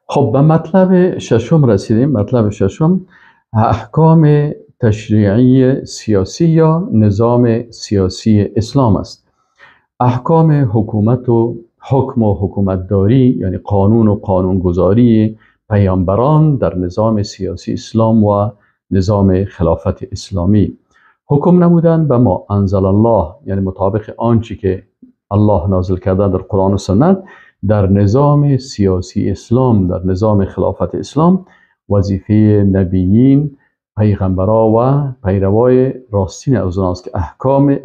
خب به مطلب ششم رسیدیم. مطلب ششم احکام تشریعی سیاسی یا نظام سیاسی اسلام است. احکام حکومت و حکم و حکومتداری، یعنی قانون و قانونگذاری پیامبران در نظام سیاسی اسلام و نظام خلافت اسلامی. حکم نمودن به ما انزل الله، یعنی مطابق آنچه که الله نازل کرده در قرآن و سنت، در نظام سیاسی اسلام، در نظام خلافت اسلام، وظیفه نبیین، پیغمبرا و پیروای راستین از اوناست که احکام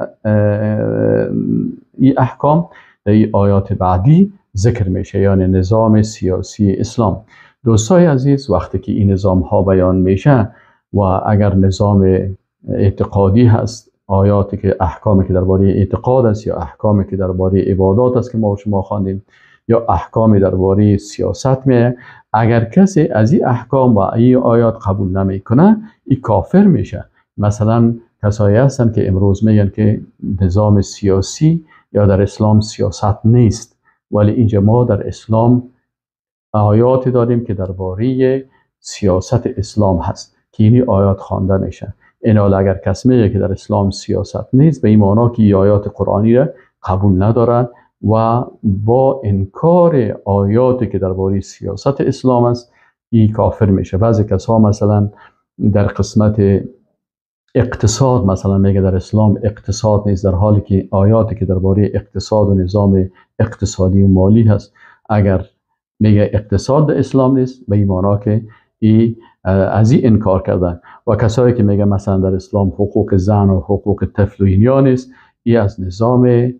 این احکام در این آیات بعدی ذکر میشه، یعنی نظام سیاسی اسلام. دوستای عزیز، وقتی که این نظام ها بیان میشه و اگر نظام اعتقادی هست، آیاتی که احکامی که درباره اعتقاد است یا احکامی که درباره عبادات است که ما و شما خواندیم، یا احکامی درباره سیاست میه، اگر کسی از این احکام و این آیات قبول نمیکنه، این کافر میشه. مثلا کسایی هستن که امروز میگن که نظام سیاسی یا در اسلام سیاست نیست، ولی اینجا ما در اسلام آیاتی داریم که درباره سیاست اسلام هست که این آیات خوانده میشه. اینال اگر کسی میگه که در اسلام سیاست نیست، به این معنا که آیات قرآنی را قبول نداره و با انکار آیاتی که درباره سیاست اسلام است، این کافر میشه. بعضی کسا مثلا در قسمت اقتصاد مثلا میگه در اسلام اقتصاد نیست، در حالی که آیاتی که درباره اقتصاد و نظام اقتصادی و مالی هست، اگر میگه اقتصاد در اسلام نیست، به این معنا که ای از این انکار کردن. و کسایی که میگه مثلا در اسلام حقوق زن و حقوق طفل و اینیا نیست، ای از نظام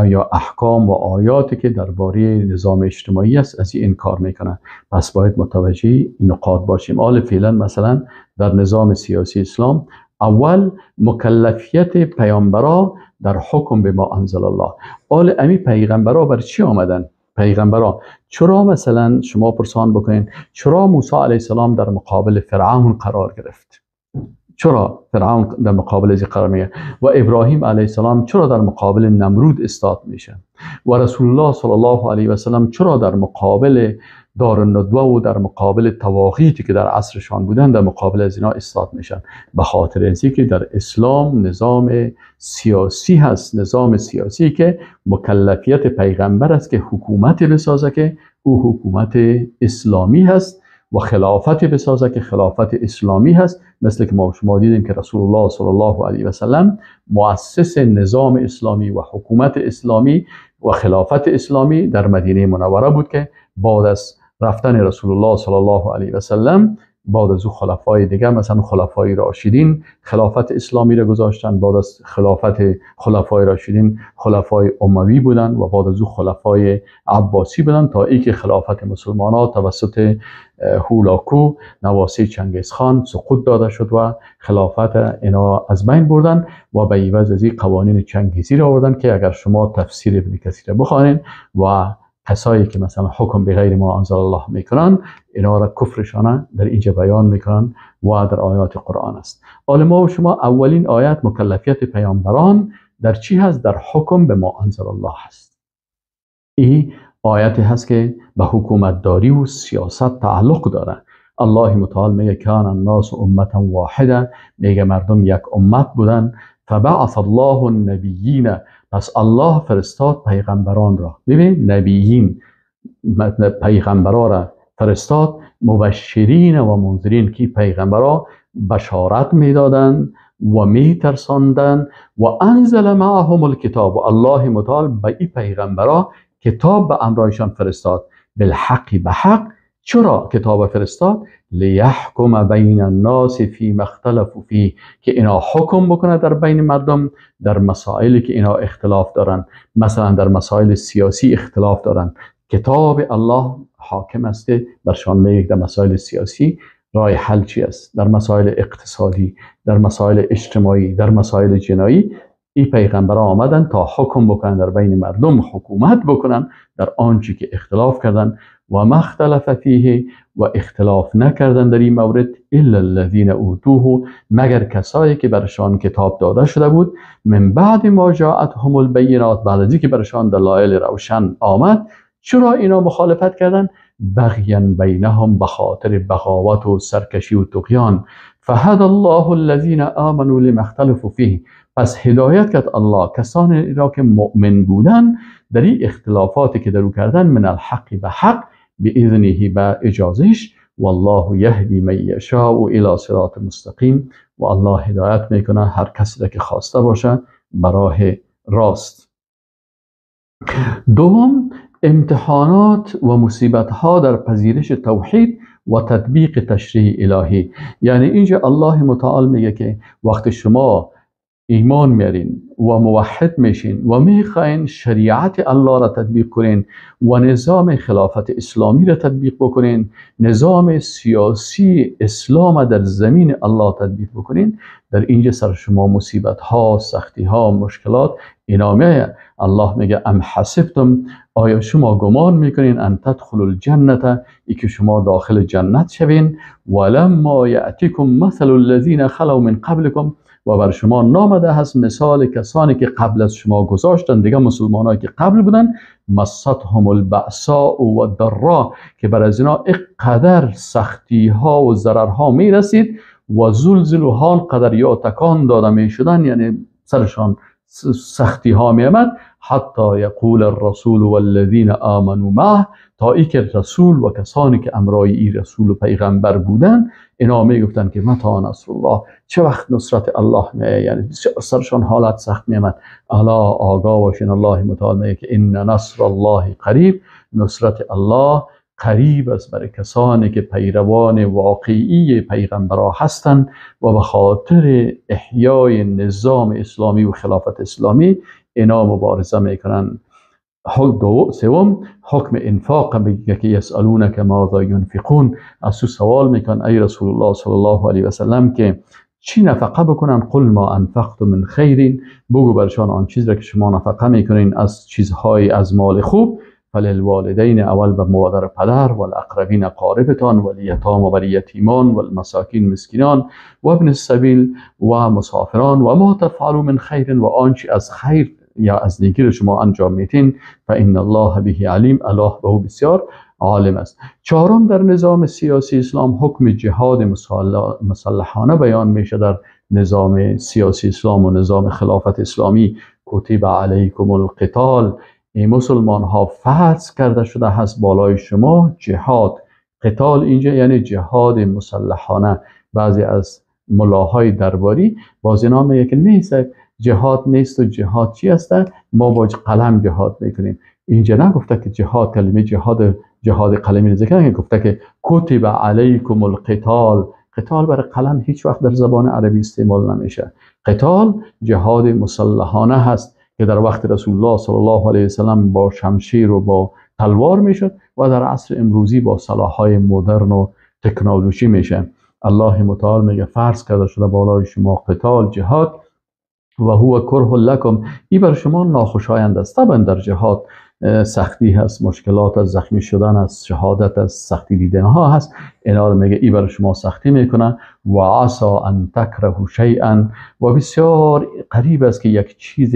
یا احکام و آیاتی که درباره نظام اجتماعی است از این انکار میکنن. پس باید متوجه این نقاط باشیم. حال فعلا مثلا در نظام سیاسی اسلام اول مکلفیت پیامبرا در حکم به ما انزل الله. حال امی پیغمبرا بر چی آمدن؟ پیغمبرا چرا مثلا شما پرسان بکنین چرا موسی علیه السلام در مقابل فرعون قرار گرفت؟ چرا فرعون در مقابل ازی قرار میگیره؟ و ابراهیم علیه السلام چرا در مقابل نمرود استاد میشه؟ و رسول الله صلی الله علیه و سلم چرا در مقابل دار الندوه و در مقابل طواغیتی که در عصرشان بودن در مقابل از اینا استاد میشن؟ به خاطر ازی که در اسلام نظام سیاسی هست، نظام سیاسی که مکلفیت پیغمبر است که حکومت بسازه که او حکومت اسلامی هست و خلافت بسازه که خلافت اسلامی هست، مثل که ما شما دیدیم که رسول الله صلی الله علیه و سلم مؤسس نظام اسلامی و حکومت اسلامی و خلافت اسلامی در مدینه منوره بود که بعد از رفتن رسول الله صلی الله علیه و سلم بعد از او خلفای دیگر مثلا خلفای راشدین خلافت اسلامی را گذاشتن، بعد از خلافت خلفای راشدین خلفای اموی بودن و بعد از او خلفای عباسی بودن تا اینکه خلافت مسلمانان توسط هولاکو نواسی چنگیز خان سقوط داده شد و خلافت اینا از بین بردن و به عوض از این قوانین چنگیزی را آوردن که اگر شما تفسیر ابن کثیر بخوانین و کسایی که مثلا حکم به غیر ما انزل الله میکنن اینا را کفرشان در اینجا بیان میکنن و در آیات قرآن است. حالا ما و شما اولین آیت مکلفیت پیامبران در چی هست؟ در حکم به ما انزل الله هست. این آیت هست که به حکومتداری و سیاست تعلق داره. الله متعال میگه کان الناس امه واحده، میگه مردم یک امت بودن، فبعث الله النبیین، پس الله فرستاد پیغمبران را. ببین نبیین پیغمبران را فرستاد، مبشرین و منذرین، که پیغمبرا بشارت میدادند و میترساندند، و انزل معهم الکتاب، و الله متعال به این پیغمبرا کتاب به امرایشان فرستاد، بالحق به حق. چرا کتاب فرستاد؟ لیحکم بین الناس فی اختلفوا فیه، که اینا حکم بکنه در بین مردم در مسائلی که اینا اختلاف دارن. مثلا در مسائل سیاسی اختلاف دارن، کتاب الله حاکم است که برشان میگه در مسائل سیاسی راه حل چی است، در مسائل اقتصادی، در مسائل اجتماعی، در مسائل جنایی. این پیغمبران آمدن تا حکم بکنن در بین مردم، حکومت بکنن در آنچه که اختلاف کردن. و ما اختلف فیه، و اختلاف نکردن در این مورد، الا الذین اوتوه، مگر کسایی که برشان کتاب داده شده بود، من بعد ما جاءتهم البینات، بعد از اینکه برشان دلایل روشن آمد. چرا اینا مخالفت کردن؟ بغیا بینهم، به خاطر بغاوت و سرکشی و طغیان. فهدى الله الذین آمنوا لما اختلفوا فیه، پس هدایت کرد الله کسانی را که مؤمن بودن در این اختلافاتی که درو کردن، من الحق به حق، باذنه به اجازهش، والله یهدی من یشاء الی صراط مستقیم، و الله هدایت میکنه هر کسی را که خواسته باشه براه راست. دوم، امتحانات و مصیبت ها در پذیرش توحید و تطبیق تشریع الهی. یعنی اینجا الله متعال میگه که وقتی شما ایمان میارین و موحد میشین و میخواین شریعت الله را تطبیق کنین و نظام خلافت اسلامی را تطبیق بکنین، نظام سیاسی اسلام در زمین الله تطبیق بکنین، در اینجا سر شما مصیبت ها، سختی ها، مشکلات اینا میایه. الله میگه ام حسبتم، آیا شما گمان میکنین، ان تدخلوا الجنة، ای که شما داخل جنت شوین، ولما یأتیکم مثل الذین خلو من قبلکم، و بر شما نامده هست مثال کسانی که قبل از شما گذاشتن، دیگه مسلمانایی که قبل بودن، مستهم البأساء و الضراء، که بر از اینا اقدر سختی ها و ضررها می رسید، و زلزلوا ها قدر یا تکان داده می شدن، یعنی سرشان سختی ها می آمد، حتی یقول الرسول والذین آمنوا معه، تا ای که رسول و کسانی که امرای ای رسول و پیغمبر بودن اینا می گفتن که متا نصر الله، چه وقت نصرت الله می، یعنی سرشان حالت سخت می آمد. الا آگاه باشین، الله متعال میگه که ان نصر الله قریب، نصرت الله قریب است برای کسانی که پیروان واقعی پیغمبرها هستند و به خاطر احیای نظام اسلامی و خلافت اسلامی اینا مبارزه میکنن. سوم، حکم انفاق میگه که یسالونک ماذا ینفقون، از تو سوال میکن ای رسول الله صلی الله علیه و سلم که چی نفقه بکنن؟ قل ما انفقت من خیر، بگو برشان آن چیز را که شما نفقه میکنین از چیزهای از مال خوب، فللوالدین، اول به مادر پدر، والاقربین اقاربتان، والیتام و یتیمان، والمساکین مسکینان، و ابن السبیل و مسافران، و ما تفعلوا من خیر، و آنچه از خیر یا از نیکی شما انجام میتین، فان الله به علیم، الله به او بسیار عالم است. چهارم، در نظام سیاسی اسلام حکم جهاد مسلحانه بیان میشه. در نظام سیاسی اسلام و نظام خلافت اسلامی، کتب علیکم القتال، ای مسلمان ها فرض کرده شده هست بالای شما جهاد. قتال اینجا یعنی جهاد مسلحانه. بعضی از ملاهای درباری باز اینا میگه که نیست، جهاد نیست و جهاد چی هست؟ ما با قلم جهاد میکنیم. اینجا نگفته که جهاد، کلمه جهاد، جهاد قلمی ذکر نکرده، گفته که کتب علیکم القتال. قتال برای قلم هیچ وقت در زبان عربی استعمال نمیشه. قتال جهاد مسلحانه هست که در وقت رسول الله صلی الله علیه وسلم با شمشیر و با تلوار میشد و در عصر امروزی با سلاح‌های مدرن و تکنولوژی میشه. الله متعال میگه فرض کرده شده بالای شما قتال، جهاد، و هو کره لکم، ای بر شما ناخوشایند است. طبعا در جهاد سختی هست، مشکلات از زخمی شدن است، شهادت است، سختی دیدن ها هست. اینا رو میگه ای بر شما سختی میکنه. و عسا ان تکرهوا شیئا، و بسیار قریب است که یک چیز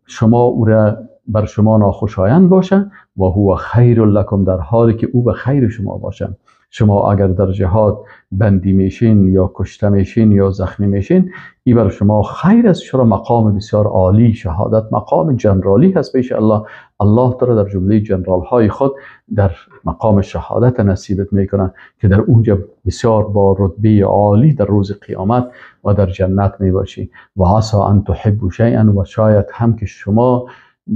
شما او را بر شما ناخوشایند باشه، و هو خیر لکم، در حالی که او به خیر شما باشه. شما اگر در جهاد بندی میشین یا کشته میشین یا زخمی میشین، ای بر شما خیر است. چرا؟ مقام بسیار عالی شهادت، مقام جنرالی هست پیش الله. الله تو را در جمله جنرال های خود در مقام شهادت نصیبت میکنه که در اونجا بسیار با رتبه عالی در روز قیامت و در جنت میباشی. و عسا ان تحبوا شیئا، و شاید هم که شما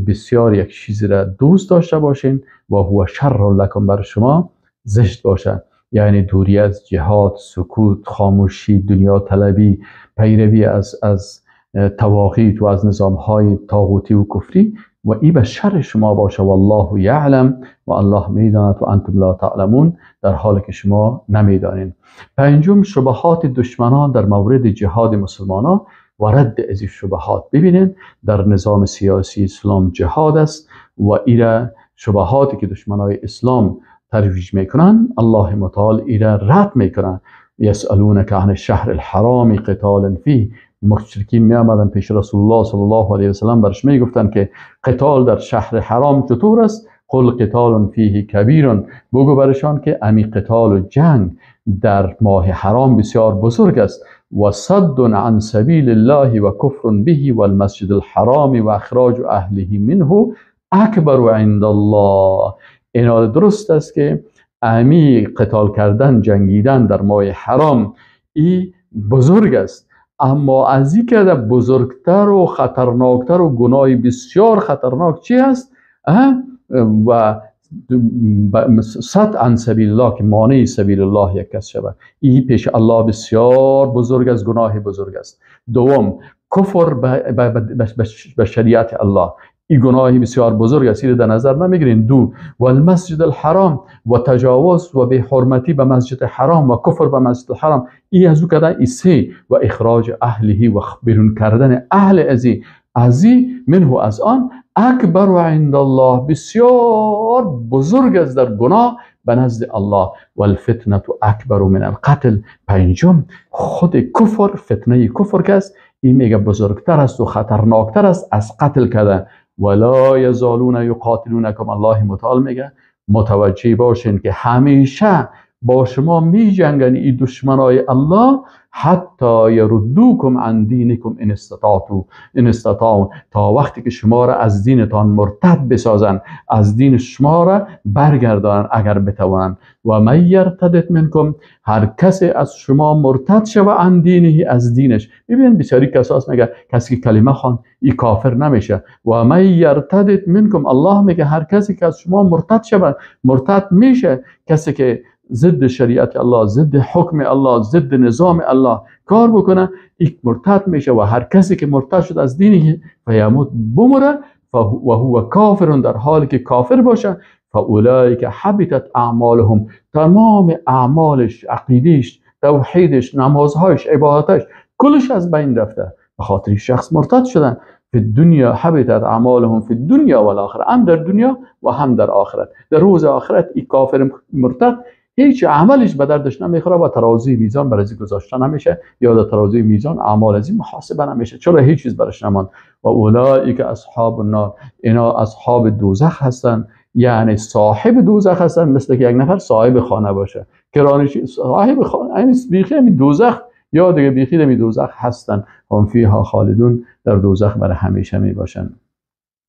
بسیار یک چیزی را دوست داشته باشین، و هو شر لکم، بر شما زشت باشه. یعنی دوری از جهاد، سکوت، خاموشی، دنیا طلبی، پیروی از طواغیت و از نظامهای طاغوتی و کفری، و ای به شر شما باشه. والله یعلم، و الله میداند، و انتم لا تعلمون، در حالی که شما نمیدانین. پنجم، شبهات دشمنان در مورد جهاد مسلمانان و رد از این شبهات. ببینین در نظام سیاسی اسلام جهاد است و ایره شبهاتی که دشمنای اسلام ترویج میکنن، الله متعال ایره رد میکنن. یسالونک عن الشهر الحرام قتال فیه، مشرکین می آمدن پیش رسول الله صلی الله علیه و سلم، برش می گفتن که قتال در شهر حرام چطور است؟ قل قتال فیه کبیر، بگو برشان که امی قتال و جنگ در ماه حرام بسیار بزرگ است. و صد عن سبیل الله و کفر به و المسجد الحرام و اخراج اهله منه اکبر عند الله. اینا درست است که امی قتال کردن، جنگیدن در ماه حرام ای بزرگ است، اما از این که بزرگتر و خطرناکتر و گناه بسیار خطرناک چی است؟ و صد عن سبیل الله که مانع سبیل الله یک کس شود، این پیش الله بسیار بزرگ است، گناه بزرگ است. دوم، کفر به شریعت الله، این گناهی بسیار بزرگ است، این در نظر نمیگیرین. دو، و المسجد الحرام و تجاوز و به حرمتی به مسجد حرام و کفر به مسجد الحرام، این از او کردن. ای سه، و اخراج اهله و بیرون کردن اهل ازی منه از آن اکبر عند الله، بسیار بزرگ است در گناه به نزد الله. و الفتنه اکبر من القتل. پنجم، خود کفر، فتنه کفر که است، این میگه بزرگتر است و خطرناکتر است از قتل کردن. ولا یزالون یقاتلونکم، الله متعال میگه متوجه باشین که همیشه با شما می جنگن ای دشمنای الله، حتی یردوکم عن دینکم ان استطاعوا، ان استطاعوا، تا وقتی که شما را از دینتان مرتد بسازن، از دین شما را برگردانن اگر بتوانند. و من یرتدت منکم، هر کسی از شما مرتد شوه عن دینه، از دینش. ببینید بسیاری کساس میگه کسی که کلمه خواند ای کافر نمیشه. و من یرتدت منکم، الله میگه هر کسی که از شما مرتد شوه مرتد میشه. کسی که ضد شریعت الله، ضد حکم الله، ضد نظام الله کار بکنه، یک مرتد میشه. و هر کسی که مرتد شد از دینه فیموت، بمره، و هو کافر، در حالی که کافر باشه، فاولئک حبطت اعمالهم، تمام اعمالش، عقیدهش، توحیدش، نمازهایش، عبادتش، کلش از بین رفته. به خاطر شخص مرتد شدن. فی الدنیا حبطت اعمالهم فی الدنیا والآخره، هم در دنیا و هم در آخرت. در روز آخرت این کافر مرتد هیچ عملش به دردش نمیخوره و ترازوی میزان برای گذاشته نمیشه، یا در ترازوی میزان اعمال از این محاسبه نمیشه، چرا هیچ چیز برش نماند. و اولئک اصحاب النار، اینا اصحاب دوزخ هستن، یعنی صاحب دوزخ هستن. مثل که یک نفر صاحب خانه باشه، کرانش صاحب خانه، همین بیخی همین دوزخ یا دیگه بیخی همین دوزخ هستن. هم فیها خالدون، در دوزخ برای همیشه میباشن.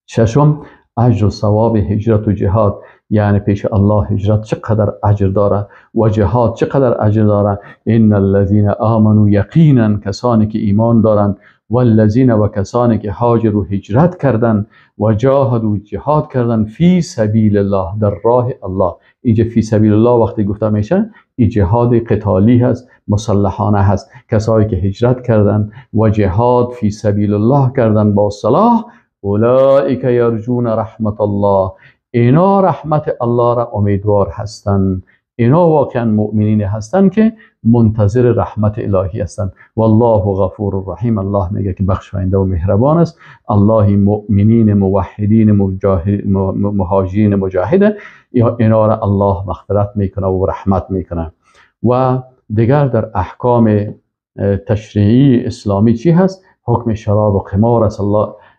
ششم، اجر و ثواب هجرت و جهاد، یعنی پیش الله هجرت چقدر اجر داره و جهاد چقدر اجر داره. ان الذين آمنوا، یقینا کسانی که ایمان دارند، والذین و کسانی که هاجروا هجرت کردند و جاهدوا جهاد کردند، فی سبیل الله، در راه الله. اینجا فی سبیل الله وقتی گفته میشه این جهاد قتالی هست، مسلحانه هست. کسایی که هجرت کردند و جهاد فی سبیل الله کردند با صلاح، اولئک یرجون رحمت الله، اینا رحمت الله را امیدوار هستند. اینا واقعا مؤمنین هستند که منتظر رحمت الهی هستند. والله غفور رحیم، الله میگه که بخشاینده و مهربان است. الله مؤمنین موحدین مهاجرین مجاهد، اینا را الله مغفرت میکنه و رحمت میکنه. و دیگر در احکام تشریعی اسلامی چی هست؟ حکم شراب و قمار است.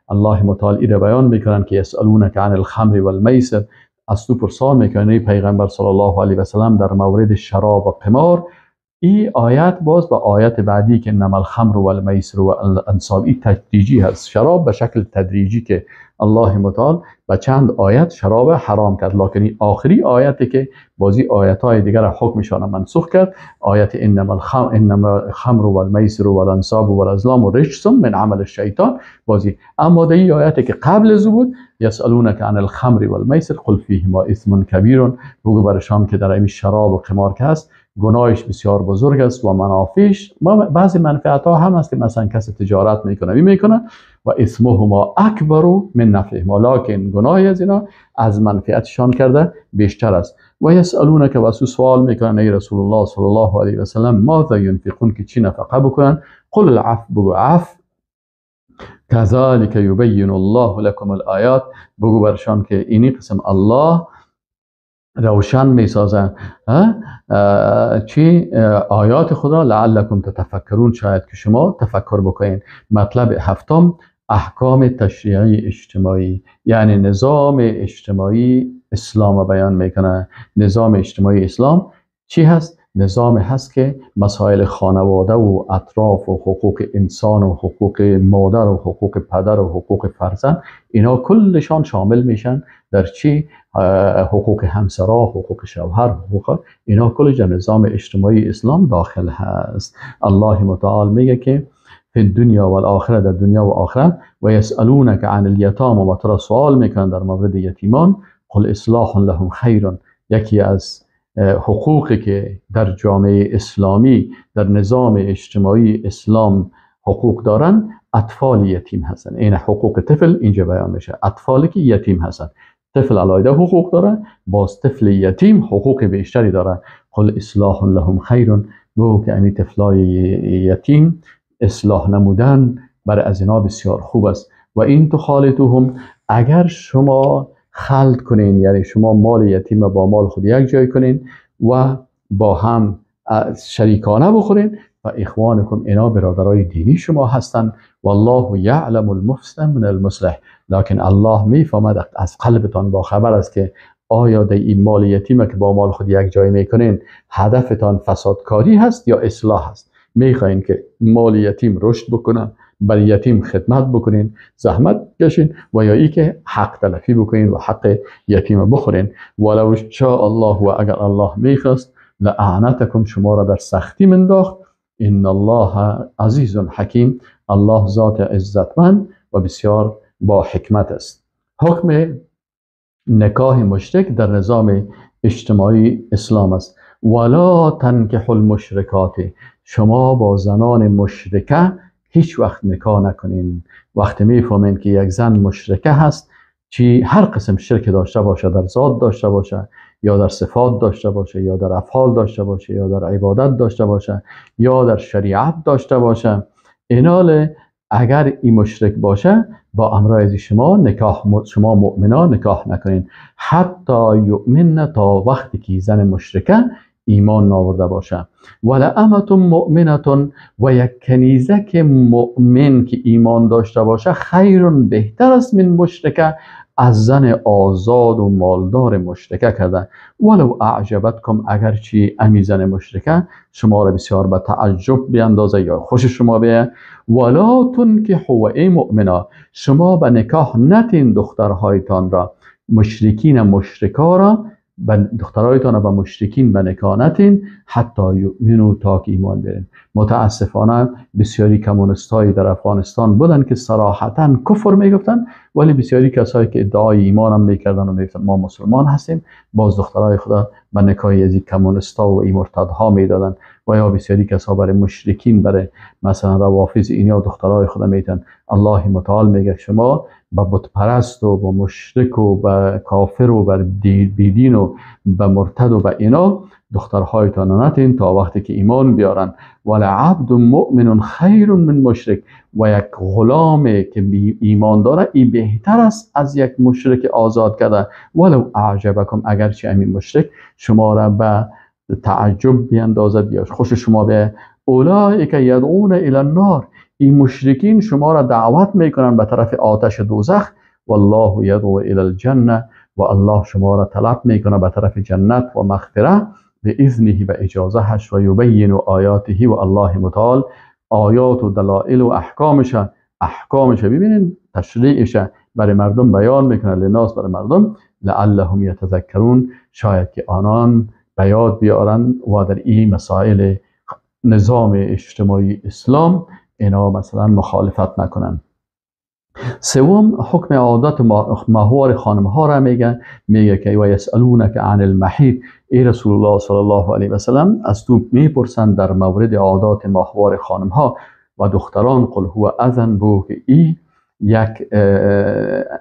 الله متعال ایره بیان میکنن که یسألونک عن الخمر والمیسر، از تو پرسان میکنه پیغمبر صلی الله علیه و سلم در مورد شراب و قمار. این آیت باز با آیت بعدی که انما الخمر والمیسر والانصاب، این تدریجی هست. شراب به شکل تدریجی که الله متعال به چند آیت شراب حرام کرد، لکن آخری آیتی که بازی آیت های دیگر حکمشان منسوخ کرد، آیت انما الخمر والمیسر والانصاب والازلام رجس من عمل الشیطان بازی. اما در این آیتی که قبل از بود، یسالونک عن الخمر والمیسر قل فیهما اثم کبیر، بگو برشان که در این شراب و قمار که هست گناهش بسیار بزرگ است و منافعش، بعضی منفعت ها هم هست که مثلا کسی تجارت میکنه میکنه و اسمهما اکبر من نفعهما، لکن گناه از اینا از منفعتشان کرده بیشتر است. و یسالونک، و سوال میکنن ای رسول الله صلی الله علیه و سلم، ماذا ینفقون، که چی نفقه بکنن؟ قل العفو، بگو عفو. کذالک یبین الله لکم الآیات، بگو برشان که اینی قسم الله روشن میسازن چی آیات خدا، لعلکم تتفکرون، شاید که شما تفکر بکنین. مطلب هفتم، احکام تشریعی اجتماعی، یعنی نظام اجتماعی اسلام بیان میکنه. نظام اجتماعی اسلام چی هست؟ نظام هست که مسائل خانواده و اطراف و حقوق انسان و حقوق مادر و حقوق پدر و حقوق فرزند، اینا کلشان شامل میشن در چی؟ حقوق همسرا، حقوق شوهر، حقوق اینا کلش در نظام اجتماعی اسلام داخل هست. الله متعال میگه که فی الدنیا و الاخره، در دنیا و آخرت، و یسألونک عن الیتام، و تو را سوال میکنن در مورد یتیمان، قل اصلاح لهم خیر. یکی از حقوقی که در جامعه اسلامی در نظام اجتماعی اسلام حقوق دارن، اطفال یتیم هستن. این حقوق طفل اینجا بیان میشه، اطفالی که یتیم هستن. طفل علاوه حقوق داره، باز طفل یتیم حقوق بیشتری داره. قل اصلاح لهم خیر، بگو که امی طفلای یتیم اصلاح نمودن برای از اینا بسیار خوب است. و این تخالطوهم، اگر شما خلط کنین، یعنی شما مال یتیم با مال خود یک جای کنین و با هم شریکانه بخورین، و اخوانکم، اینا برادرای دینی شما هستند. والله یعلم المفسد من المصلح، لکن الله میفهمد، از قلبتان با خبر است که آیا در این مال یتیم که با مال خود یک جای میکنین هدفتان فسادکاری هست یا اصلاح هست. میخواین که مال یتیم رشد بکنه، بر یتیم خدمت بکنین، زحمت کشین، و یا ای که حق تلفی بکنین و حق یتیم بخورین. ولو شاء الله، و اگر الله میخواست، لعنتکم، شما را در سختی منداخت. ان الله عزیز حکیم، الله ذات عزتمند و بسیار با حکمت است. حکم نکاح مشرک در نظام اجتماعی اسلام است. ولا تنکحوا المشرکات، شما با زنان مشرکه هیچ وقت نکاح نکنین. وقتی میفهمین که یک زن مشرکه هست، چی هر قسم شرک داشته باشه، در ذات داشته باشه یا در صفات داشته باشه یا در افعال داشته باشه یا در عبادت داشته باشه یا در شریعت داشته باشه، اینال اگر این مشرک باشه با امرای شما نکاح، شما مؤمنان نکاح نکنین، حتی یؤمن، تا وقتی که زن مشرکه ایمان ناورده باشه. ولامة مؤمنة، و یک کنیزک مؤمن که ایمان داشته باشه، خیر، بهتر است، من مشرکه، از زن آزاد و مالدار مشرکه کرده. ولو اعجبتکم، اگرچه امی زن مشرکه شما را بسیار به تعجب بیاندازه یا خوش شما بیه. ولا تنکحوا، و ای مؤمنا شما به نکاح نتین دخترهایتان را، مشرکین مشرکا را، دخترهایتان را به مشرکین به نکاح نتین، حتی یؤمنوا، تا که ایمان بیارین. متاسفانه بسیاری کمونستایی در افغانستان بودن که صراحتا کفر میگفتن، ولی بسیاری کسایی که ادعای ایمان هم میکردن و میگفتن ما مسلمان هستیم، باز دخترای خدا به نکاح از این کمونستا و این مرتدها میدادن. و یا بسیاری کسا برای مشرکین، برای مثلا روافض اینا دخترای خدا میتن. الله متعال میگه شما به بت پرست و به مشرک و به کافر و به بیدین و به مرتد و به اینا دخترهایتان نتین تا وقتی که ایمان بیارن. ولعبد مؤمن خیر من مشرک، و یک غلام که ایمان داره این بهتر است از یک مشرک آزاد کرده. ولو اعجبکم، اگرچه امین مشرک شما را به تعجب بیاندازد یا خوش شما به. اولئک یدعون الی النار، این مشرکین شما را دعوت میکنن به طرف آتش دوزخ. والله یدعو الی الجنه، و الله شما را طلب میکنه به طرف جنت و مغفره، به اذنه، به اجازهش، و یبین آیاته، و الله متعال آیات و دلائل و احکامش ببینین تشریعش برای مردم بیان میکنه، لناس، برای مردم، لعلهم یتذکرون، شاید که آنان به یاد بیارن و در این مسائل نظام اجتماعی اسلام اینا مثلا مخالفت نکنن. سوم، حکم عادت ماهوار خانم ها را میگه. میگه که و یسألونک عن المحیض، ای رسول الله صلی الله علیه و سلم از تو میپرسند در مورد عادات ماهوار خانم ها و دختران. قل هو اذى، بگو که ای یک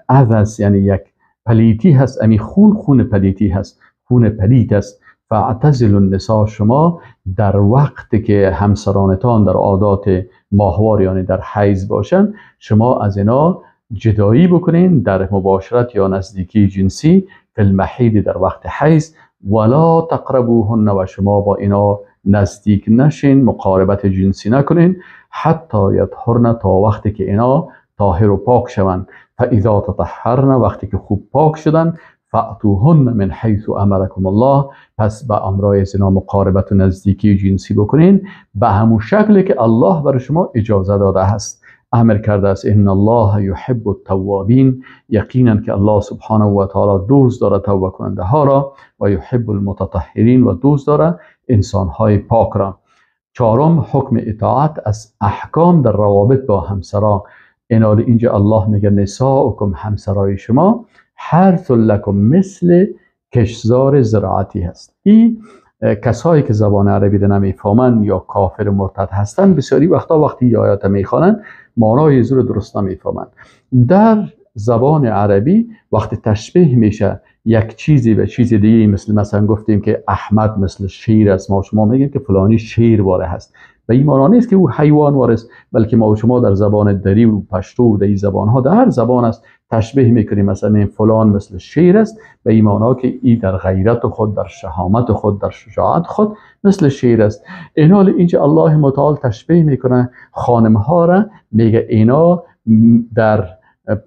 اذى است، یعنی یک پلیتی هست، امی خون، خون پلیتی هست، خون پلیت است. فاعتزلوا النساء، شما در وقتی که همسرانتان در عادات ماهوار یعنی در حیض باشن، شما از اینا جدایی بکنین در مباشرت یا نزدیکی جنسی، فی المحیض، در وقت حیض. ولا تقربوهن، و شما با اینا نزدیک نشین، مقاربت جنسی نکنین، حتی یطهرن، تا وقتی که اینا طاهر و پاک شوند. فاذا تطهرن، وقتی که خوب پاک شدن، فأتوهن من حیث امرکم الله، پس به امرای زنا مقاربت و نزدیکی جنسی بکنین به همون شکلی که الله برای شما اجازه داده است، امر کرده است. ان الله یحب التوابین، یقینا که الله سبحانه و تعالی دوست داره توبه کننده ها را، و یحب المتطهرین، و دوست داره انسان های پاک را. چهارم، حکم اطاعت از احکام در روابط با همسرا. اینال اینجا الله میگه نساؤکم، همسرای شما، حرث لکم، مثل کشزار زراعتی هست. این کسایی که زبان عربی رو نمیفهمن یا کافر مرتد هستن، بسیاری وقتا وقتی آیات میخوانن معنای زور درست نمیفهمن. در زبان عربی وقتی تشبیه میشه یک چیزی به چیز دیگه، مثلا گفتیم که احمد مثل شیر است، ما شما میگیم که فلانی شیر واره هست، به این معنا نیست که او حیوان واره است، بلکه ما و شما در زبان دری و پشتو و در این زبان ها، در هر زبان است، تشبیه میکنیم. مثلا این فلان مثل شیر است، به این معنا که ای در غیرت خود، در شهامت خود، در شجاعت خود مثل شیر است. اینال اینجا الله متعال تشبیه میکنه خانم ها را، میگه اینا در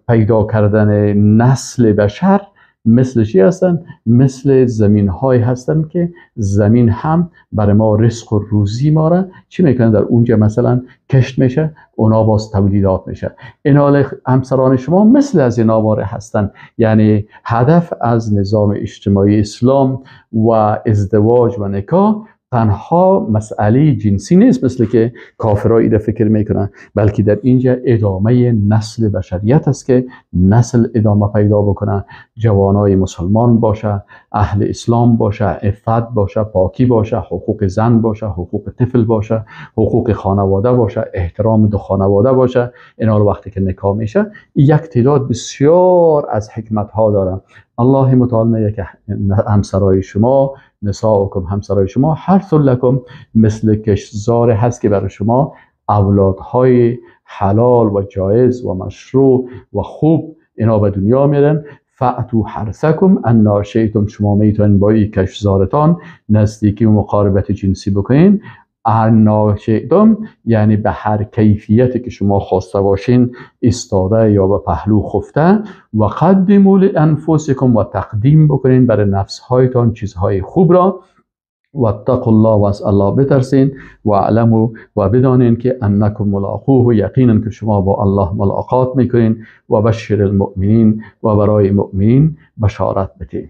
پیدا کردن نسل بشر مثل چی هستن؟ مثل زمین های هستن که زمین هم برای ما رزق و روزی ما را چی میکنه؟ در اونجا مثلا کشت میشه، اونا باز تولیدات میشه. اینا همسران شما مثل از اینا واره هستن. یعنی هدف از نظام اجتماعی اسلام و ازدواج و نکاح تنها مسئله جنسی نیست مثل که کافرها ایده فکر میکنن، بلکه در اینجا ادامه نسل بشریت است که نسل ادامه پیدا بکنه، جوانای مسلمان باشه، اهل اسلام باشه، عفت باشه، پاکی باشه، حقوق زن باشه، حقوق طفل باشه، حقوق خانواده باشه، احترام دو خانواده باشه. اینا وقتی که نکاح میشه یک تعداد بسیار از حکمت ها داره. الله متعال میگه که همسرای شما، نساؤکم، همسرای شما، حرث لکم، مثل کشتزار هست که برای شما اولادهای حلال و جایز و مشروع و خوب اینا به دنیا میرن. فأتوا حرثکم انا شئتم، شما میتونین با این کشتزارتان نزدیکی و مقاربت جنسی بکنین. انا شئتم یعنی به هر کیفیتی که شما خواسته باشین، ایستاده یا به پهلو خفته. و قدموا لانفسکم، و تقدیم بکنین برای نفس هایتان چیزهای خوب را. و اتقوا الله، و از الله بترسین. و اعلموا، و بدانین که انکم ملاقوه، یقینا که شما با الله ملاقات میکنین. و بشر المؤمنین، و برای مؤمنین بشارت بدین.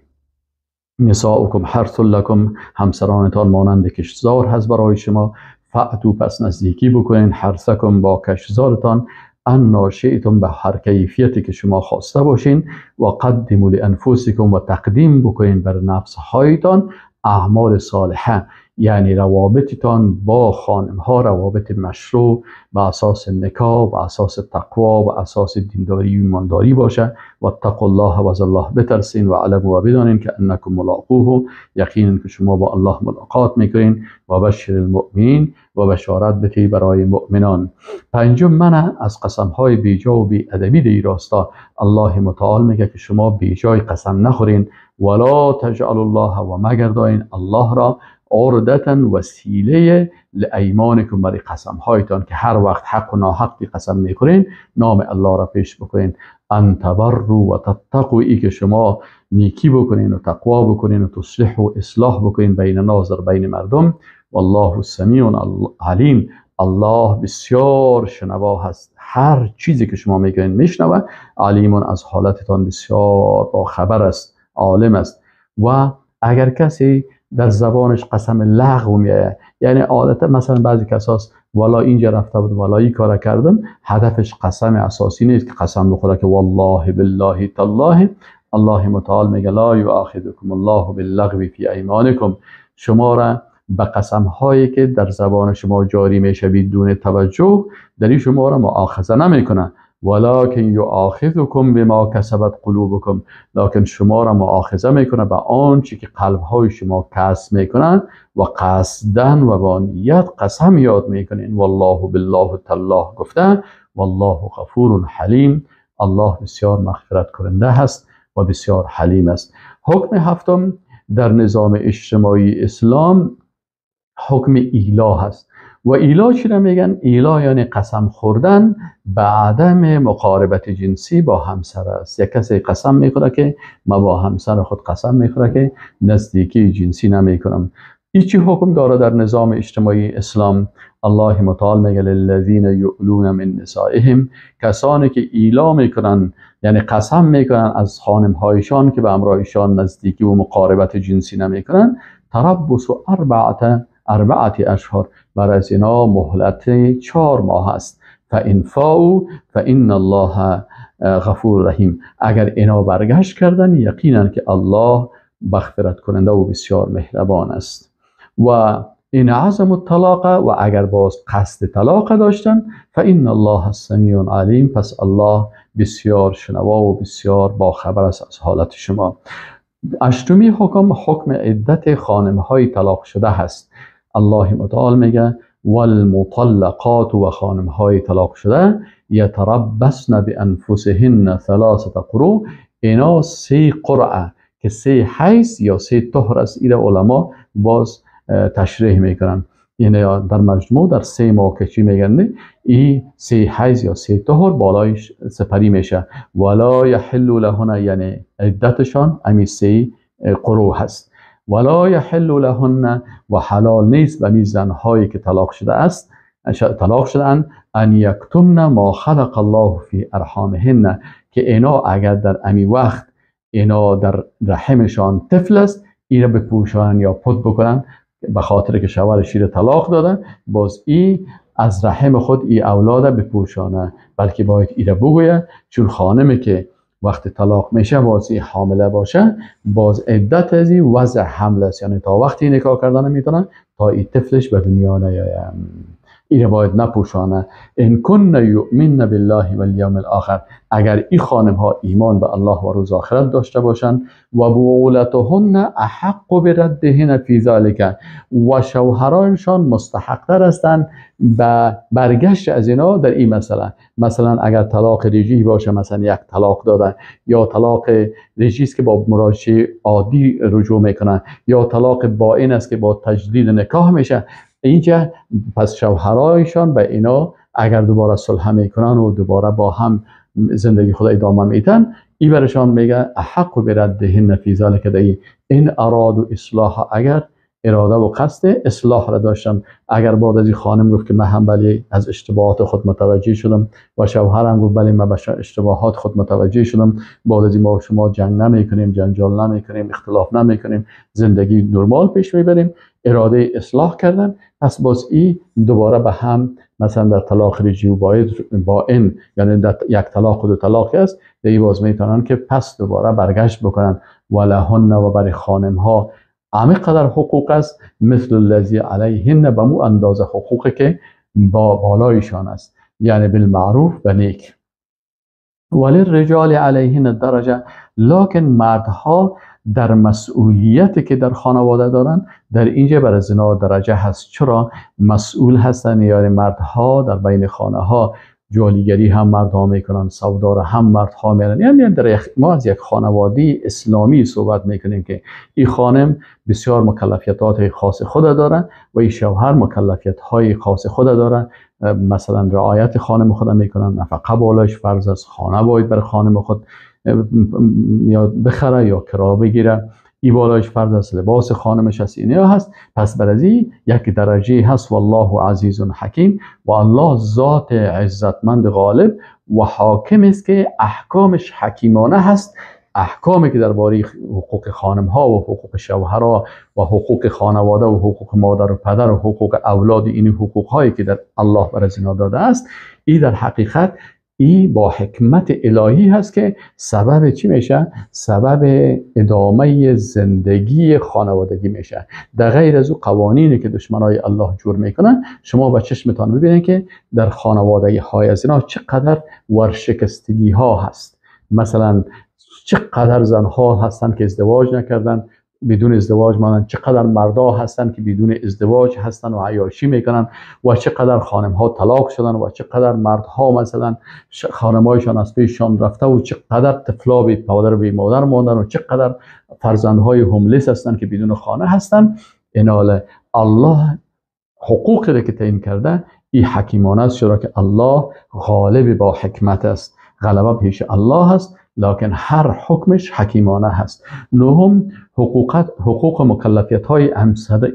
نساؤکم حرث لکم، همسرانتان مانند کشتزار هست برای شما. فأتوا، پس نزدیکی بکنین، حرثکم، با کشتزارتان، انا شئتم، به هر کیفیتی که شما خواسته باشین. و قدموا لانفسکم، و تقدیم بکنین بر نفس هایتان اعمال صالحه، یعنی روابطتان با خانم ها روابط مشروع به اساس نکاح، به اساس تقوا، به اساس دینداری و ایمانداری باشه. و اتقوا الله، و از الله بترسین. و علموا، و بدانین که انکم ملاقوه، یقینا که شما با الله ملاقات میکنین. و بشر المؤمنین، و بشارت بتی برای مؤمنان. پنجم، منع از قسم های بیجا و بی ادبی در راستا. الله متعال میگه که شما بیجای قسم نخورین. ولا تجعلوا الله، و مگرداین الله را، عرضة، وسیله، لایمانکم، برای قسم هایتان، که هر وقت حق و ناحق قسم میکنین نام الله را پیش بکنین. ان تبروا و تتقوا، ای که شما نیکی بکنین و تقوا بکنین و تصلح و اصلاح بکنین بین ناظر، بین مردم. والله السمیع علیم، الله بسیار شنوا هست، هر چیزی که شما میگین میشنوه. علیم، از حالتتان بسیار با خبر است، عالم است. و اگر کسی در زبانش قسم لغو میایه، یعنی عادتا مثلا بعضی کساس والا اینجا رفته بود، والا این کار کردم، هدفش قسم اساسی نیست که قسم بخوره که والله بالله تالله. الله متعال میگه لا یؤاخذکم الله باللغو فی ایمانکم، شما را به قسم هایی که در زبان شما جاری میشه بدون توجه در این شما را مؤاخذه نمیکنه. ولکن یؤاخذکم بما کسبت قلوبکم، لکن شما را مؤاخذه میکنه به آنچه که قلب های شما کسب میکنن و قصدن و با نیت قسم یاد میکنین. والله بالله تالله گفته. والله غفور حلیم، الله بسیار مغفرت کننده هست و بسیار حلیم است. حکم هفتم در نظام اجتماعی اسلام حکم ایلا هست. و ایلا چی را میگن؟ ایلا یعنی قسم خوردن به عدم مقاربت جنسی با همسر است. یک کسی قسم میخوره که ما با همسر خود قسم میخوره که نزدیکی جنسی نمیکنم. این چی حکم داره در نظام اجتماعی اسلام؟ الله متعال میگه للذین یؤلون من نسائهم، کسانی که ایلا میکنن یعنی قسم میکنن از خانم هایشان که به همراهشان نزدیکی و مقاربت جنسی نمیکنن، تربص اربعه اشهر، بر از اینا مهلت 4 ماه است. فان فاؤوا فان الله غفور رحیم، اگر اینا برگشت کردن یقینا که الله مغفرت کننده و بسیار مهربان است. و این عزم الطلاق، و اگر باز قصد طلاق داشتن، فان الله السمیع علیم، پس الله بسیار شنوا و بسیار باخبر است از حالت شما. اشتمی حکم، حکم عدت خانم های طلاق شده هست. الله متعال میگه والمطلقات، و خانم های طلاق شده، یتربصن بانفسهن 3 قروء، اینا 3 قرعه که 3 حیض یا 3 طهر است. ایره علما باز تشریح میکنن، یعنی در مجموع در 3 ماه که چی میگن، این 3 حیض یا 3 طهر بالایش سپری میشه. ولا یحل لهن، یعنی عدتشان امی 3 قروء هست. ولا یحل لهن، و حلال نیست به می زنهایی که طلاق شده است، طلاق شدن، ان یکتمن ما خلق الله فی ارحامهن، که اینا اگر در امی وقت اینا در رحمشان طفل است، اینا بپوشانن یا پت بکنن، به خاطر که شوهر شیر طلاق داده، باز ای از رحم خود ای اولاد بپوشانه، بلکه باید ایره بگویه، چون خانمی که وقت طلاق میشه باز ای حامله باشه، باز عدت از ای وضع حمل است، یعنی تا وقتی نکاح کردن میتونه تا ای طفلش به دنیا نیاید، ایره باید نپوشانه. ان کن یؤمن بالله والیوم الاخر، اگر این خانم ها ایمان به الله و روز آخرت داشته باشند، و بعولتهن احق بردهن فی ذلک، و شوهرانشان مستحق تر هستند به برگشت از اینا در این مسئله. مثلا اگر طلاق رجعی باشه، مثلا یک طلاق دادن، یا طلاق رجعی است که با مراجعه عادی رجوع میکنن، یا طلاق بائن است که با تجدید نکاح میشه، اینجا پس شوهرایشان به اینا اگر دوباره صلح میکنن و دوباره با هم زندگی خود ادامه میدن، ای برشان میگه احق بردهن فی ذلک، در این اراد و اصلاح، اگر اراده و قصد اصلاح را داشتن. اگر بعد از این خانم گفت که من هم بله از اشتباهات خود متوجه شدم، و شوهرم گفت بله من به اشتباهات خود متوجه شدم، بعد از این ما شما جنگ نمیکنیم، جنجال نمیکنیم، اختلاف نمیکنیم، زندگی نرمال پیش میبریم، اراده اصلاح کردن، پس باز ای دوباره به هم مثلا در طلاق رجعی و با این، یعنی در یک طلاق و 2 طلاق است، در باز میتونن که پس دوباره برگشت بکنن. ولهن، و برای خانم ها همه قدر حقوق است، مثل الذی علیهن، به مو اندازه حقوقی که با بالایشان است، یعنی بالمعروف و نیک. وللرجال علیهن درجه، لکن مردها در مسئولیتی که در خانواده دارن در اینجا بر از اینا درجه هست. چرا مسئول هستن؟ یعنی مردها در بین خانه ها جالیگری هم مردها میکنن، سودا را هم مردها میرن. یعنی در ما از یک خانواده اسلامی صحبت میکنیم که این خانم بسیار مکلفیتات خاص خود داره و این شوهر مکلفیت های خاص خود داره. مثلا رعایت خانم خود میکنن، نفقه بالایش فرض است، خانه باید بر خانم خود یا بخره یا کرا بگیره، ای بالایش فرض است، لباس خانمش هست، اینا هست. پس بر از این یک درجه هست. والله عزیز حکیم، و الله ذات عزتمند غالب و حاکم است که احکامش حکیمانه هست. احکامی که درباره حقوق خانم ها و حقوق شوهرها و حقوق خانواده و حقوق مادر و پدر و حقوق اولاد، این حقوق هایی که در الله بر از اینا داده است، ای در حقیقت ای با حکمت الهی هست که سبب چی میشه؟ سبب ادامه زندگی خانوادگی میشه. در غیر از او قوانینی که دشمنای الله جور میکنن، شما با چشمتان ببینید که در خانواده های از اینا چقدر ورشکستگی ها هست. مثلا چقدر زنها هستن که ازدواج نکردن، بدون ازدواج ماندن، چقدر مردا هستن که بدون ازدواج هستن و عیاشی میکنن، و چقدر خانم ها طلاق شدن، و چقدر مردها مثلا خانمایشان از پیششان رفته، و چقدر طفلا بی پدر و بی مادر ماندن، و چقدر فرزندهای هوملس هستن که بدون خانه هستن. اینال الله حقوقی که تعیین کرده این حکیمانه است، چرا که الله غالب با حکمت است، غلبه پیش الله است، لکن هر حکمش حکیمانه هست. نهم، حقوق مکلفیت های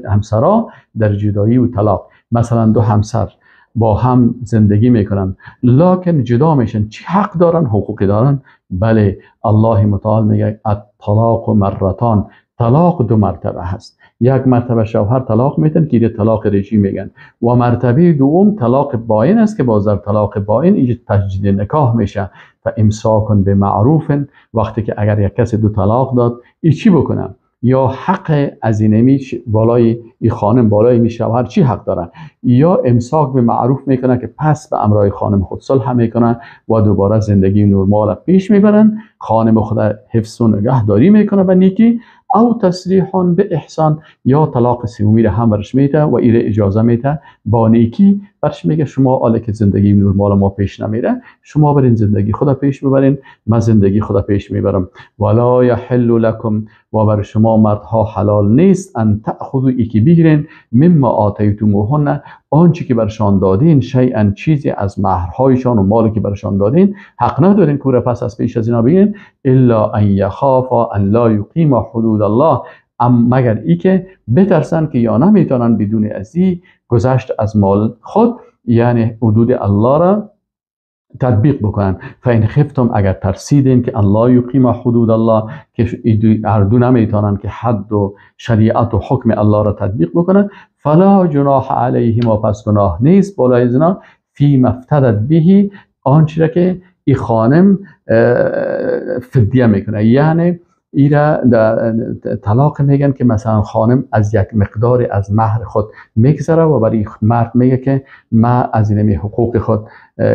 همسرا در جدایی و طلاق. مثلا دو همسر با هم زندگی میکنن لکن جدا میشن، چی حق دارن؟ حقوقی دارن؟ بله، الله متعال میگه الطلاق مرتان، طلاق دو مرتبه هست. یک مرتبه شوهر طلاق میتن که طلاق رجعی میگن، و مرتبه دوم طلاق باین است که باز در طلاق باین اینجا تجدید نکاح میشه. فامساک به معروف، وقتی که اگر یک کسی دو طلاق داد ای چی بکنه؟ یا حق از اینمی بالای ای خانم بالای می شوهر چی حق داره؟ یا امساک به معروف میکنه که پس به امرای خانم خود صلح میکنه و دوباره زندگی نرمال پیش میبرن، خانم خود حفظ و نگهداری میکنه به نیکی، او تسریح به احسان، یا طلاق سومی رو هم برش میده و ایره اجازه میده با نیکی برش میگه شما حالا که زندگی نرمال ما پیش نمیره، شما برین زندگی خود پیش ببرین، من زندگی خود پیش میبرم. ولا یحل لکم، و بر شما مردها حلال نیست، ان تأخذوا، ای که بگیرین، مما آتیتموهن، آنچه که برشان دادین، شیئا، چیزی از مهرهایشان و مالی که برشان دادین حق ندارین کوره پس از پیش از اینا بگیرین، الا ان یخافا ان لا یقیما حدود الله، مگر ای که بترسن که یا نمیتونن بدون ازی گذشت از مال خود، یعنی حدود الله را تطبیق بکنن. فإن خفتم، اگر ترسیدین که الله یقیم حدود الله، که هر دو نمیتونن که حد و شریعت و حکم الله را تطبیق بکنن، فلا جناح علیهما، پس گناه نیست بالای زنا، فی ما افتدت بهی، آنچه را که ای خانم فدیه میکنه، یعنی ایره طلاق میگن که مثلا خانم از یک مقدار از مهر خود میگذره و برای مرد میگه که من از این حقوق خود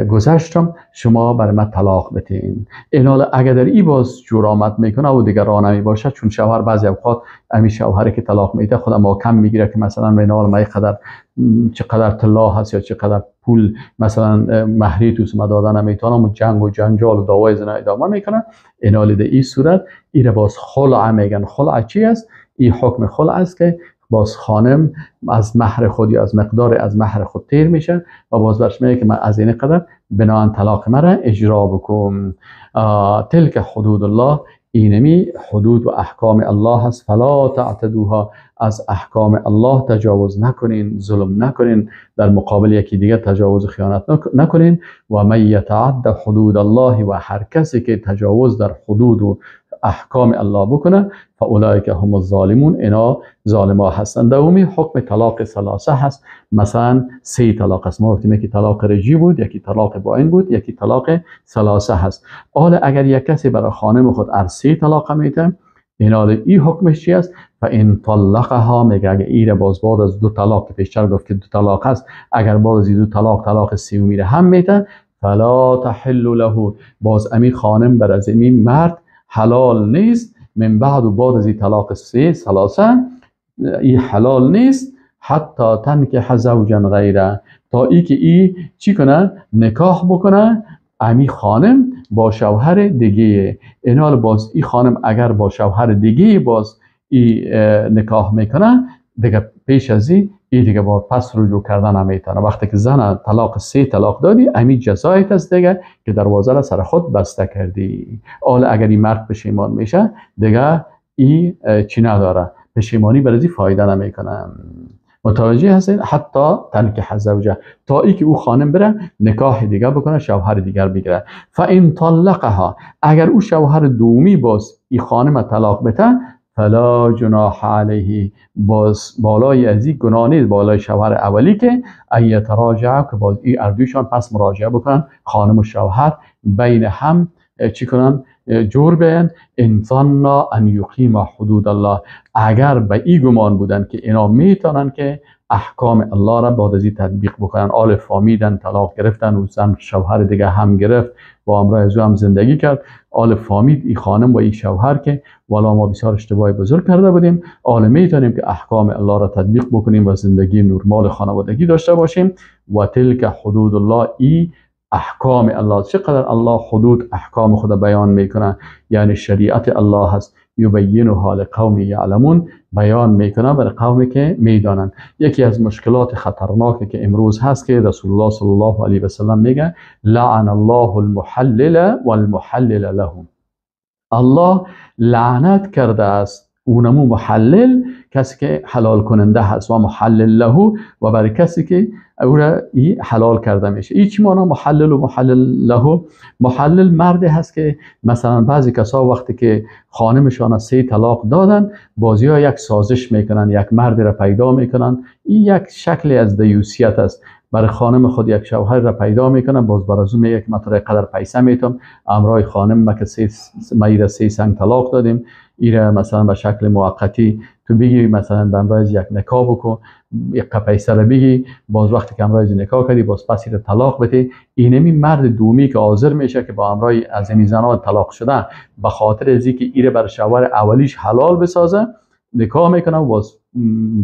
گذشتم، شما برای من طلاق بتین. این حالا اگر در ای باز جور آمد میکنه و دیگر راه نمی باشه، چون شوهر بعضی اوقات امی شوهری که طلاق میده خود ما کم میگیره که مثلا به این حال ما قدر چقدر طلا هست یا چقدر پول مثلا مهری توس ما دادن نمیتونم و جنگ و جنجال و دعوای زنا ادامه میکنه. این حال در این صورت ایره باز خلع میگن. خلع چی است؟ این حکم خلع است که باز خانم از مهر خود یا از مقدار از مهر خود تیر میشه و باز برش میگه که من از این قدر بناهن طلاق مرا اجرا بکن. تلک حدود الله، اینمی حدود و احکام الله هست، فلا تعتدوها، از احکام الله تجاوز نکنین، ظلم نکنین، در مقابل یکی دیگه تجاوز و خیانت نکنین. و من یتعد حدود الله، و هر کسی که تجاوز در حدود و احکام الله بکنه، فاولئک هم الظالمون، اینا ظالما هستند. دومی حکم طلاق ثلاثه هست. مثلا سه طلاق است، ما گفتیم یکی طلاق رجعی بود، یکی طلاق باین بود، یکی طلاق ثلاثه هست. حالا اگر یک کسی برای خانم خود سه طلاق میده، این حالا این حکمش چی است؟ فان طلقها، میگه اگه ایره باز بعد از دو طلاق که پیشتر گفت که دو طلاق هست، اگر بعد از دو طلاق طلاق سومی هم میده، فلا تحل له، باز امی خانم بر از امی مرد حلال نیست، من بعد و بعد از این طلاق سه ثلاثه ای حلال نیست، حتی تنکح زوجا غیره، تا ای که ای چی کنه؟ نکاح بکنه امی خانم با شوهر دیگه. این حال باز ای خانم اگر با شوهر دیگه باز ای نکاح میکنه، دیگه پیش از ای دیگه با پس رجوع کردن نمیتونه. وقتی که زن طلاق سه طلاق دادی، امی جزایت است دیگه که دروازه را سر خود بسته کردی. حالا اگر این مرد پشیمان میشه دیگه ای چی نداره، پشیمانی برای فایده نمیکنه. متوجه هستین؟ حتی تنکح زوجه، تا ای که او خانم بره نکاح دیگه بکنه، شوهر دیگر بگیره. فان طلقها، اگر او شوهر دومی باز ای خانم طلاق بده، فلا جناح علیه، باز بالای از این گناه نیست بالای شوهر اولی که ان یتراجع، که باز این اردویشان پس مراجعه بکنن، خانم و شوهر بین هم چی کنن؟ جور بیان. ان ظنا ان یقیم حدود الله، اگر به این گمان بودن که اینا میتونن که احکام الله را بعد از این تطبیق بکنن، آل فامیدن طلاق گرفتن و زن شوهر دیگه هم گرفت و امرای از او هم زندگی کرد، آل فامید ای خانم و ای شوهر که والا ما بسیار اشتباه بزرگ کرده بودیم، آل میتونیم که احکام الله را تطبیق بکنیم و زندگی نرمال خانوادگی داشته باشیم. و تلک حدود الله، ای احکام الله، چقدر الله حدود احکام خود بیان میکنه، یعنی شریعت الله هست. یبینها لقوم یعلمون، بیان میکنه برای قومی که میدانند. یکی از مشکلات خطرناکی که امروز هست که رسول الله صلی الله علیه و سلم میگه لعن الله المحلل والمحلل له، الله لعنت کرده است اونمو محلل، کسی که حلال کننده هست، و محلل له و برای کسی که او را ای حلال کرده میشه. ای چی معنا محلل و محلل له؟ محلل مردی هست که مثلا بعضی کسا وقتی که خانمشان 3 طلاق دادن، بازی ها یک سازش میکنن، یک مردی را پیدا میکنن. این یک شکلی از دیوسیت است. برای خانم خود یک شوهر را پیدا میکنن، باز بر از او میگه که من تو قدر پیسه میتم، امرای خانم ما که 3 سنگ طلاق دادیم، ایره مثلا به شکل موقتی تو بگی، مثلا به امرای یک نکاح بکن، یک پیسه را بگی، باز وقتی که امرای نکاح کردی باز پس ایره طلاق بده. اینمی مرد دومی که حاضر میشه که با امرای از این زنان طلاق شده، به خاطر از اینکه ایره بر شوهر اولیش حلال بسازه نکاح میکنه و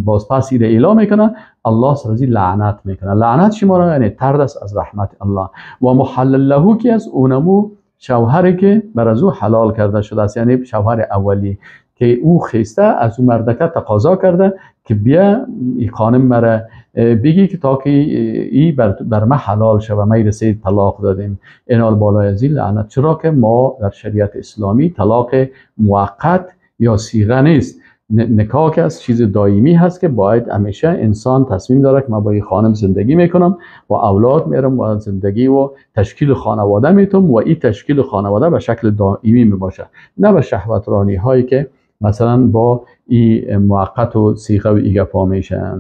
باز پس ایره اعلام میکنه، الله سر از لعنت میکنه. لعنت شما را یعنی طرد است از رحمت الله. و محلل له کی از اونمو شوهری که بر از او حلال کرده شده است، یعنی شوهر اولی که او خیسته از او مردکه تقاضا کرده که بیا ای خانم مرا بگی که تا که ای بر ما حلال شوه، ما ایره 3 طلاق دادیم. اینال بالای از این لعنت. چرا که ما در شریعت اسلامی طلاق موقت یا صیغه نیست، نکاح که از چیز دائمی هست که باید همیشه انسان تصمیم داره که من با این خانم زندگی میکنم و اولاد میرم و زندگی و تشکیل خانواده میتم و این تشکیل خانواده به شکل دائمی میباشه، نه به شهوت رانی هایی که مثلا با این موقت و صیغه و ای گپا میشن.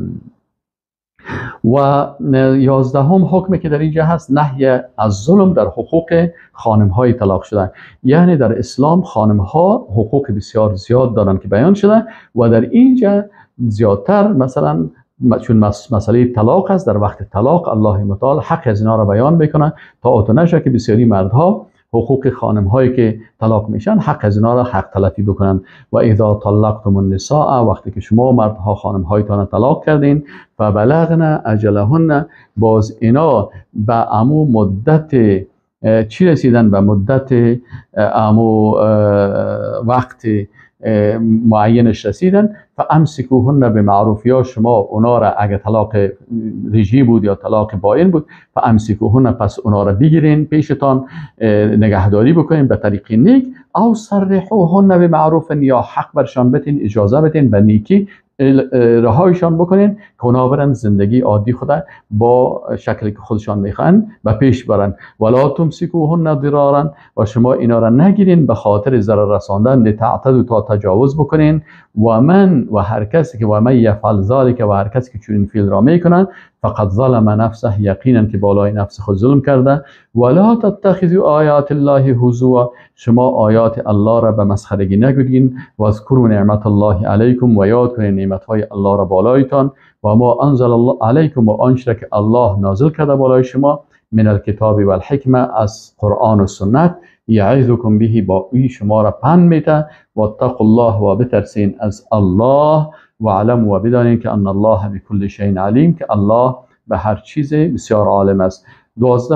و 11 حکمی که در اینجا هست، نهی از ظلم در حقوق خانم های طلاق شدن. یعنی در اسلام خانم ها حقوق بسیار زیاد دارن که بیان شده و در اینجا زیادتر مثلا چون مسئله طلاق است، در وقت طلاق الله متعال حق از اینا را بیان میکنه تا اوتو نشه که بسیاری مردها حقوق خانم هایی که طلاق میشن حق از اینا را حق تلفی بکنن. و اذا طلقتم النساء، وقتی که شما مردها خانم هایتان طلاق کردین، فبلغن اجلهن، باز اینا به امو مدت چی رسیدن؟ به مدت امو وقت معینش رسیدن. فامسکوهن بمعروف، یا شما اونا را اگه طلاق رژی بود یا طلاق باین بود، فامسکوهن، پس اونا را بگیرین پیشتان نگهداری بکنین به طریق نیک، او سرحوهن بمعروف، یا حق برشان بتین، اجازه بتین به نیکی رهایشان بکنین که اونا برن زندگی عادی خود با شکلی که خودشان میخوان و پیش برن. ولا تمسکوهن ضرارا، و شما اینا را نگیرین به خاطر ضرر رساندن، لتعتدوا، تا تجاوز بکنین. و من و هر کسی که و من یفعل ذلک، و هر کسی که چنین فعل را میکنن، فقد ظلم نفسه، یقینا که بالای نفس خود ظلم کرده. ولا تتخذوا آیات الله هزوا، شما آیات الله را به مسخرگی نگیرین. و اذکروا نعمت الله علیکم، و یاد کنین نعمت های الله را بالایتان. و ما انزل الله علیکم، و آنچه که الله نازل کرده بالای شما، من الکتاب و الحکمه، از قرآن و سنت، یعظکم به، با ای شما را پند میده. و اتقوا الله، و بترسین از الله. و علم، و بدانین که ان الله بكل شیء علیم، که الله به هر چیز بسیار عالم است. 12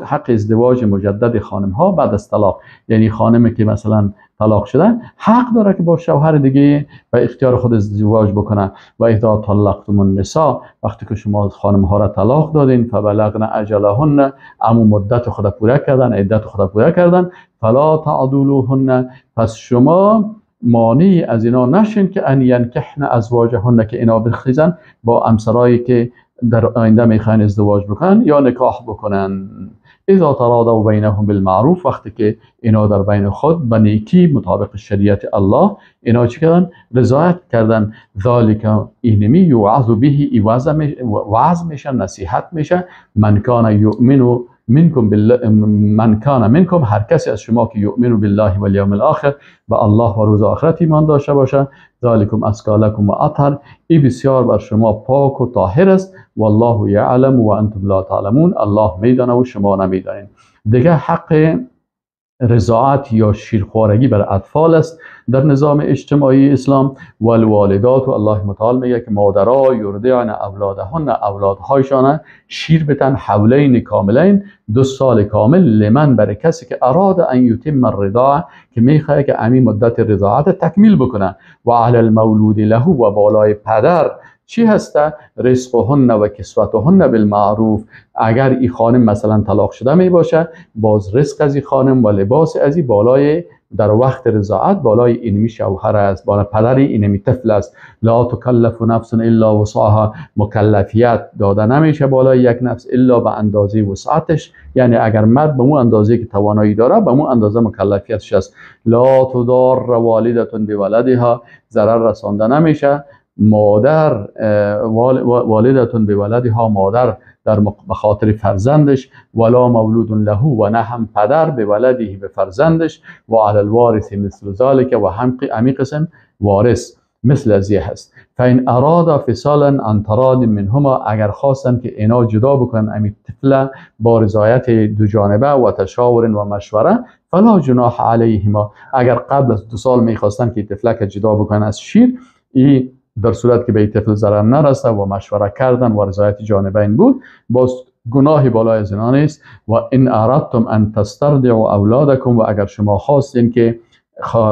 حق ازدواج مجدد خانم ها بعد از طلاق، یعنی خانمی که مثلا طلاق شده حق داره که با شوهر دیگه به اختیار خود ازدواج بکنه. و اذا طلقتم النساء، وقتی که شما خانم ها را طلاق دادین، فبلغن اجلهن، امو مدت خود پوره کردن، عدت خود پوره کردن، فلا تعدلوهن، پس شما مانع از اینا نشین که ان ینکحن ازواجهن، که اینا بخیزن با امسرایی که در آینده میخواین ازدواج بکنن یا نکاح بکنن. اذا تراضوا بینهم بالمعروف، وقتی که اینا در بین خود به نیکی مطابق شریعت الله اینا چی کردن؟ رضایت کردن. ذالک اینمی یوعظ به، وعظ میشه، نصیحت میشه. من کان یؤمن منکم بالله، من کان منکم، هر کسی از شما که یؤمن بالله و الیوم الاخر، به الله و روز آخرت ایمان داشته باشه، ذالکم ازکی لکم و اطهر، ای بسیار بر شما پاک و طاهر است. والله یعلم و انتم لا تعلمون، الله میدانه و شما نمیدانید. دیگه حق رضاعت یا شیرخوارگی بر اطفال است در نظام اجتماعی اسلام. والوالدات، و الله متعال میگه که مادرها یرضعن اولادهن، اولادهایشان شیر بتن، حولین کاملین، 2 سال کامل، لمن برای کسی که اراد ان یتم الرضاعه، که میخواد که امی مدت رضاعت تکمیل بکنه. و علی المولود له، و بالای پدر چی هسته؟ رزقهن و کسوتهن بالمعروف. اگر این خانم مثلا طلاق شده می باشه، باز رزق از این خانم و لباس از این بالای در وقت رضاعت بالای اینمی شوهر است، بالای پدر اینمی طفل است. لا تکلف نفس الا وسعها، مکلفیت داده نمیشه بالای یک نفس الا به اندازه وسعتش، یعنی اگر مرد به مو اندازه که توانایی داره به مو اندازه مکلفیتش است. لا تضار والده بولدها، ضرر رسانده نمیشه مادر، والدتون به ولدها، مادر در بخاطر فرزندش، ولا مولود له، و نه هم پدر به ولده، به فرزندش، و علی الوارث مثل ذلك، و هم امی قسم وارث مثل از هست. فإن اراد فصالا عن تراض منهما، اگر خواستن که اینا جدا بکنن امی طفل با رضایت دو جانبه و تشاور و مشوره، فلا جناح علیهما. اگر قبل از 2 سال میخواستن که طفلک جدا بکنن از شیر، ای در صورت که به طفل ضرر نرسه و مشوره کردن و رضایت جانبین بود، باز گناهی بالای از اینا نیست. و ان اردتم ان تسترضعوا اولادکم، و اگر شما خواستین که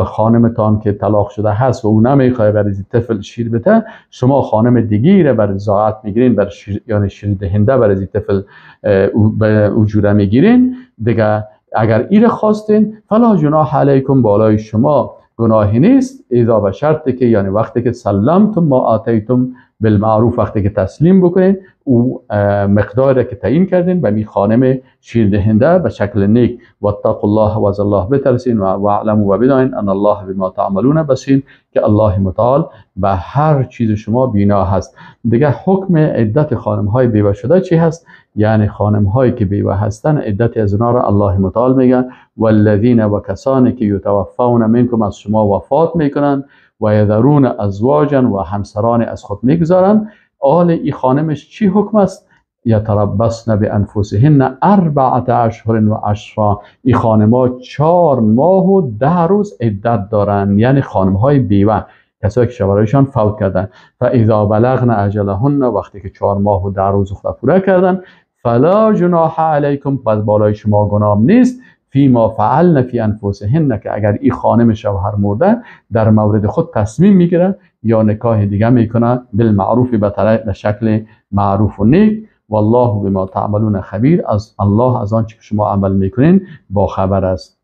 خانمتان که طلاق شده هست و او نمیخواد برای طفل شیر بده، شما خانم دیگه را بر رضاعت میگیرین، بر شیر، یعنی شیر دهنده برای طفل به اجوره میگیرین دیگه. اگر ایره خواستین فلا جناح علیکم، بالای شما گناهی نیست، اذا به شرطی که یعنی وقتی که سلمتم ما آتیتم بالمعروف، وقتی که تسلیم بکنین او مقداری که تعیین کردین به می خانم شیر دهنده به شکل نیک. واتقوا الله، و از الله بترسین، و اعلموا و بدانین ان الله بما تعملون بصیر، که الله متعال به هر چیز شما بینا هست. دیگه حکم عدت خانم های بیوه شده چی هست؟ یعنی خانم هایی که بیوه هستن عدت از اونا را الله متعال میگه والذین، و کسانی که یتوفون منکم، از شما وفات میکنن، و یذرون ازواجا، و همسران از خود میگذارن. آل ای خانمش چی حکم است؟ یتربصن بانفسهن 4 اشهر و 10. ای خانم‌ها 4 ماه و 10 روز عدت دارن، یعنی خانم‌های بیوه، کسایی که شوهرایشان فوت کردن. فاذا بلغن اجلهن، وقتی که 4 ماه و 10 روز خود پوره کردن، فلا جناح علیکم، پس بالای شما گناه نیست، فیما فعلن فی انفسهن، که اگر این خانم شوهر مرده در مورد خود تصمیم میگیره یا نکاح دیگه میکنه، بالمعروف، به شکل معروف و نیک. والله بما تعملون خبیر، از الله از آنچه که شما عمل میکنین با خبر است.